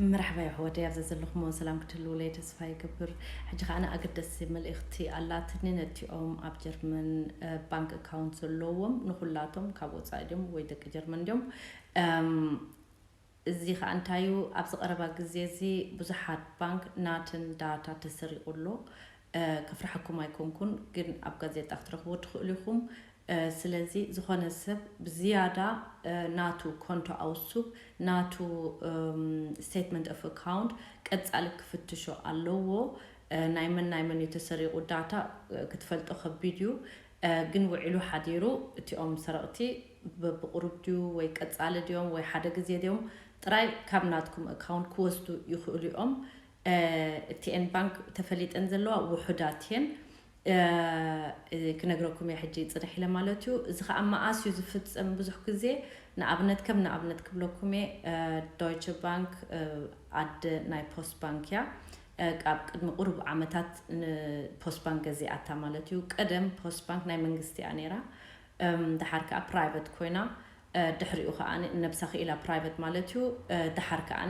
መርሓባ ኣሕዋተይ፣ ኣብዛ ዘለኹሞ ሰላም ክትህልውለይ ተስፋ ይገብር። ሕጂ ከኣ ኣገደስቲ መልእኽቲ ኣላትኒ ነቲኦም ኣብ ጀርመን ባንክ ኣካውንት ዘለዎም፣ ንኹላቶም ካብ ወፃኢ ድዮም ወይ ደቂ ጀርመን ድዮም። እዚ ከኣ እንታይ እዩ፣ ኣብዚ ቀረባ ግዜ እዚ ብዙሓት ባንክ ናተን ዳታ ተሰሪቑ ኣሎ። ከፍርሐኩም ኣይኮንኩን፣ ግን ኣብ ጋዜጣ ክትረኽቦ ትኽእሉ ኢኹም። ስለዚ ዝኾነ ሰብ ብዝያዳ ናቱ ኮንቶ ኣውሱብ፣ ናቱ statement of account ቀጻሊ ክፍትሾ ኣለዎ። ናይ መን ናይ መን እዩ ተሰሪቑ ዳታ ክትፈልጦ ከቢድ እዩ። ግን ውዒሉ ሓዲሩ እቲኦም ሰረቕቲ በብቁሩብ ድዩ ወይ ቀጻሊ ድዮም ወይ ሓደ ግዜ ድዮም ጥራይ ካብ ናትኩም ኣካውንት ክወስዱ ይኽእሉ እዮም። እቲኤን ባንክ ተፈሊጠን ዘለዋ ውሑዳት እየን። ክነግረኩም እየ ሕጂ ጽንሕ ኢለ ማለት እዩ። እዚ ከኣ መኣስ እዩ ዝፍጸም? ብዙሕ ግዜ ንኣብነት ከም ንኣብነት ክብለኩም እየ፣ ዶይቸ ባንክ ኣደ ናይ ፖስት ባንክ እያ። ካብ ቅድሚ ቁሩብ ዓመታት ንፖስት ባንክ ገዚኣታ ማለት እዩ። ቀደም ፖስት ባንክ ናይ መንግስቲ እያ ነይራ። ደሓር ከኣ ፕራይቨት ኮይና፣ ድሕሪኡ ከኣ ነብሳ ክኢላ ፕራይቨት ማለት እዩ። ደሓር ከኣ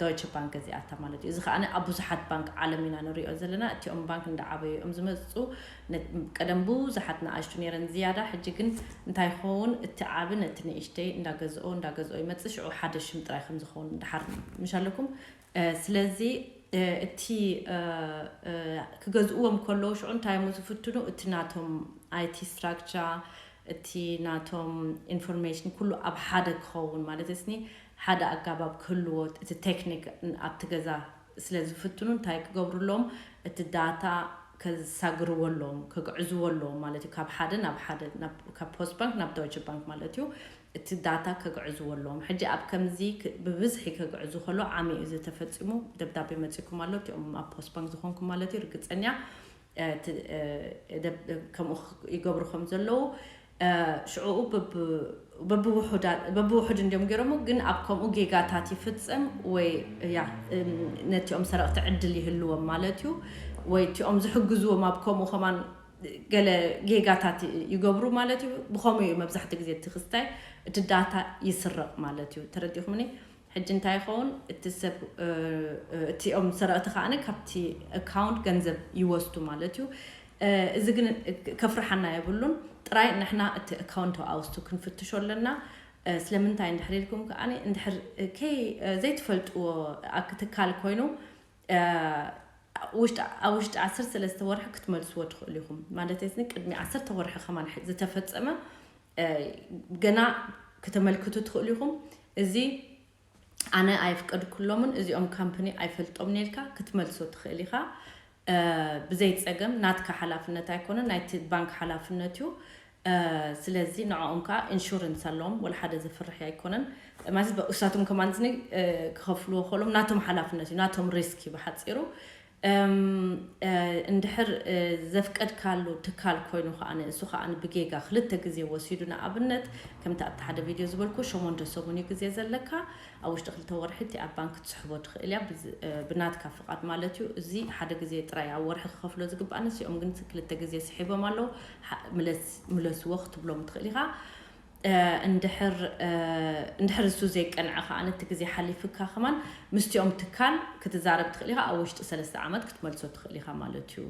ዶይቸ ባንክ ገዚኣታ ማለት እዩ። እዚ ከኣ ኣብ ብዙሓት ባንክ ዓለም ኢና ንሪኦ ዘለና። እቲኦም ባንክ እንዳዓበዩ እዮም ዝመፁ። ቀደም ብዙሓት ንኣሽቱ ነይረን ዝያዳ። ሕጂ ግን እንታይ ይኸውን፣ እቲ ዓቢ ነቲ ንእሽተይ እንዳገዝኦ እንዳገዝኦ ይመፅእ። ሽዑ ሓደ ሽም ጥራይ ከም ዝኸውን ድሓር ምሽ ኣለኩም። ስለዚ እቲ ክገዝእዎም ከለዉ ሽዑ እንታይ እዮም ዝፍትኑ? እቲ ናቶም ኣይቲ ስትራክቸር፣ እቲ ናቶም ኢንፎርሜሽን ኩሉ ኣብ ሓደ ክኸውን ማለት እስኒ ሓደ ኣጋባብ ክህልዎ፣ እቲ ቴክኒክ ኣብቲ ገዛ ስለ ዝፍትኑ እንታይ ክገብሩ ኣለዎም? እቲ ዳታ ከሳግርዎ ኣለዎም፣ ከግዕዝዎ ኣለዎም ማለት እዩ። ካብ ሓደ ናብ ሓደ፣ ካብ ፖስት ባንክ ናብ ዶይቸ ባንክ ማለት እዩ። እቲ ዳታ ከግዕዝዎ ኣለዎም። ሕጂ ኣብ ከምዚ ብብዝሒ ከግዕዙ ከሎ ዓሚ እዩ ዝተፈፂሙ። ደብዳቤ መፂኩም ኣሎ፣ እቲኦም ኣብ ፖስት ባንክ ዝኾንኩም ማለት እዩ። ርግፀኛ ከምኡ ይገብሩ ከም ዘለዉ ሽዕኡ በብውሑድ እንዲዮም ገይሮሞ። ግን ኣብ ከምኡ ጌጋታት ይፍፀም ወይ ያ ነቲኦም ሰረቕቲ ዕድል ይህልዎም ማለት እዩ። ወይ እቲኦም ዝሕግዝዎም ኣብ ከምኡ ከማን ገለ ጌጋታት ይገብሩ ማለት እዩ። ብኸምኡ እዩ መብዛሕትኡ ግዜ እቲ ክስታይ፣ እቲ ዳታ ይስረቕ ማለት እዩ። ተረዲኹምኒ? ሕጂ እንታይ ይኸውን? እቲ ሰብ እቲኦም ሰረቕቲ ከኣ ካብቲ ኣካውንት ገንዘብ ይወስዱ ማለት እዩ። እዚ ግን ከፍርሓና የብሉን። ጥራይ ንሕና እቲ ኣካውንት ኣውስቱ ክንፍትሾ ኣለና። ስለምንታይ እንድሕር ኢልኩም ከኣ እንድሕር ከይ ዘይትፈልጥዎ ትካል ኮይኑ ኣብ ውሽጢ ዓሰርተ ሰለስተ ወርሒ ክትመልስዎ ትኽእሉ ኢኹም። ማለት እዚ ቅድሚ ዓሰርተ ወርሒ ከማን ዝተፈጸመ ገና ከተመልክቱ ትኽእሉ ኢኹም። እዚ ኣነ ኣይፍቀድኩሎምን፣ እዚኦም ካምፕኒ ኣይፈልጦምን ኢልካ ክትመልሶ ትኽእል ኢኻ። ብዘይ ጸገም ናትካ ሓላፍነት ኣይኮነን፣ ናይቲ ባንክ ሓላፍነት እዩ። ስለዚ ንዕኦም ከዓ ኢንሹረንስ ኣለዎም፣ ወላ ሓደ ዘፍርሕ ኣይኮነን። ማለት እሳቶም ከማን ክኸፍልዎ ከሎም ናቶም ሓላፍነት እዩ፣ ናቶም ሪስክ እዩ ብሓፂሩ። እንድሕር ዘፍቀድካሉ ትካል ኮይኑ ከዓ እሱ ከዓ ብጌጋ ክልተ ግዜ ወሲዱ፣ ንኣብነት ከምቲ ኣብቲ ሓደ ቪድዮ ዝበልኩ ሸሞንተ ሰሙን እዩ ግዜ ዘለካ። ኣብ ውሽጢ ክልተ ወርሒ እቲ ኣብ ባንክ ክትስሕቦ ትኽእል እያ፣ ብናትካ ፍቓድ ማለት እዩ። እዚ ሓደ ግዜ ጥራይ ኣብ ወርሒ ክኸፍሎ ዝግባእ ንስኦም ግን ክልተ ግዜ ስሒቦም ኣለዉ። ምለስዎ ክትብሎም ትኽእል ኢኻ። እንድሕር እሱ ዘይቀንዐ ከዓ ነቲ ግዜ ሓሊፍካ ከማን ምስቲኦም ትካል ክትዛረብ ትኽእል ኢኻ። ኣብ ውሽጢ ሰለስተ ዓመት ክትመልሶ ትኽእል ኢኻ ማለት እዩ።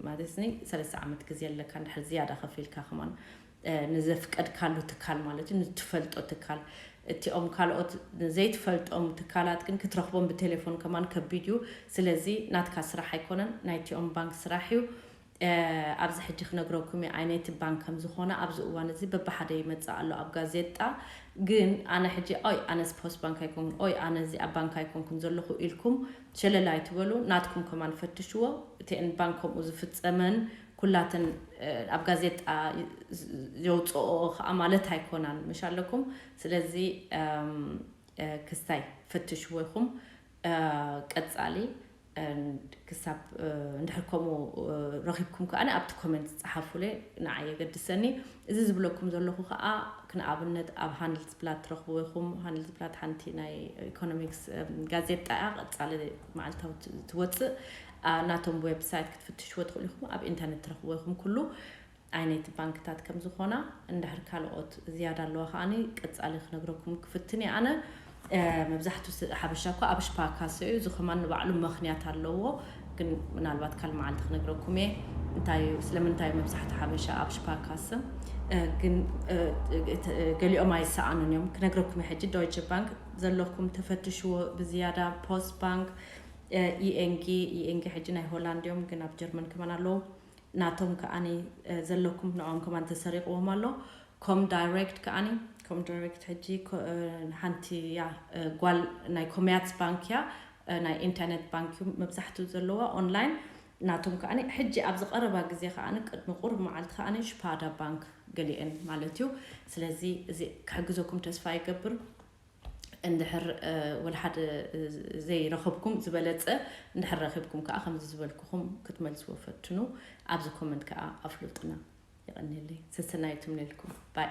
ማለት ሰለስተ ዓመት ግዜ ኣለካ፣ እንድሕር ዝያዳ ከፊልካ ከማን ንዘፍቀድካሉ ትካል ማለት እዩ፣ ንትፈልጦ ትካል። እቲኦም ካልኦት ዘይትፈልጦም ትካላት ግን ክትረኽቦም ብቴሌፎን ከማን ከቢድ እዩ። ስለዚ ናትካ ስራሕ ኣይኮነን፣ ናይቲኦም ባንክ ስራሕ እዩ። ኣብዚ ሕጂ ክነግረኩም እየ ኣየነይቲ ባንክ ከም ዝኾነ። ኣብዚ እዋን እዚ በብሓደ ይመጽእ ኣሎ ኣብ ጋዜጣ። ግን ኣነ ሕጂ ኦይ ኣነስ ፖስት ባንክ ኣይኮንኩን፣ ኦይ ኣነ እዚኣ ባንክ ኣይኮንኩን ዘለኹ ኢልኩም ሸለል ኣይትበሉ። ናትኩም ከማን ፈትሽዎ። እቲኤን ባንክ ከምኡ ዝፍጸመን ኩላተን ኣብ ጋዜጣ የውፅኦ ከዓ ማለት ኣይኮናን፣ ምሽ ኣለኩም። ስለዚ ክስታይ ፈትሽዎ ኢኹም። ቀፃሊ ክሳብ እንድሕር ከምኡ ረኺብኩም ከዓ ኣብቲ ኮመንት ፀሓፉለይ፣ ንዓይ የገድሰኒ። እዚ ዝብለኩም ዘለኹ ከዓ ክንኣብነት ኣብ ሃንድልስብላት ትረኽብዎ ኢኹም። ሃንድልስብላት ሓንቲ ናይ ኢኮኖሚክስ ጋዜጣ እያ፣ ቀፃሊ መዓልታዊ ትወፅእ። ናቶም ዌብሳይት ክትፍትሽዎ ትኽእሉ ኢኹም፣ ኣብ ኢንተርነት ትረኽብዎ ኢኹም ኩሉ። ኣየነይቲ ባንክታት ከም ዝኾና። እንድሕር ካልኦት ዝያዳ ኣለዋ ከዓኒ ቀጻሊ ክነግረኩም ክፍትን እየ ኣነ። መብዛሕትኡ ሓበሻ እኮ ኣብ ሽፓካሰ እዩ። እዚ ከማን ንባዕሉ ምኽንያት ኣለዎ፣ ግን ምናልባት ካል መዓልቲ ክነግረኩም እየ። እንታይ ስለምንታይ መብዛሕትኡ ሓበሻ ኣብ ሽፓካሰ ግን ገሊኦም ኣይሰኣኑን እዮም። ክነግረኩም እየ ሕጂ። ዶይቸ ባንክ ዘለኩም ተፈትሽዎ ብዝያዳ። ፖስት ባንክ፣ ኢኤንጊ ኢኤንጊ ሕጂ ናይ ሆላንድ እዮም፣ ግን ኣብ ጀርመን ከማን ኣለዉ። ናቶም ከኣኒ ዘለኩም ንኦም ከማን ተሰሪቕዎም ኣሎ። ኮም ዳይሬክት ከኣኒ ኮም ዳይሬክት ሕጂ ሓንቲ እያ፣ ጓል ናይ ኮሜርስ ባንክ እያ። ናይ ኢንተርኔት ባንክ እዩ መብዛሕትኡ ዘለዋ ኦንላይን። ናቶም ከኣኒ ሕጂ ኣብዚ ቀረባ ግዜ ከኣኒ ቅድሚ ቁሩብ መዓልቲ ከኣኒ ሽፓዳ ባንክ ገሊአን ማለት እዩ። ስለዚ እዚ ክሕግዘኩም ተስፋ ይገብር። እንድሕር ወላ ሓደ ዘይረኸብኩም ዝበለፀ፣ እንድሕር ረኺብኩም ከዓ ከምዚ ዝበልኩኹም ክትመልስዎ ፈትኑ። ኣብዚ ኮመንት ከዓ ኣፍልጡና። የቐንየለይ። ሰሰናዩ ትምነልኩም። ባይ።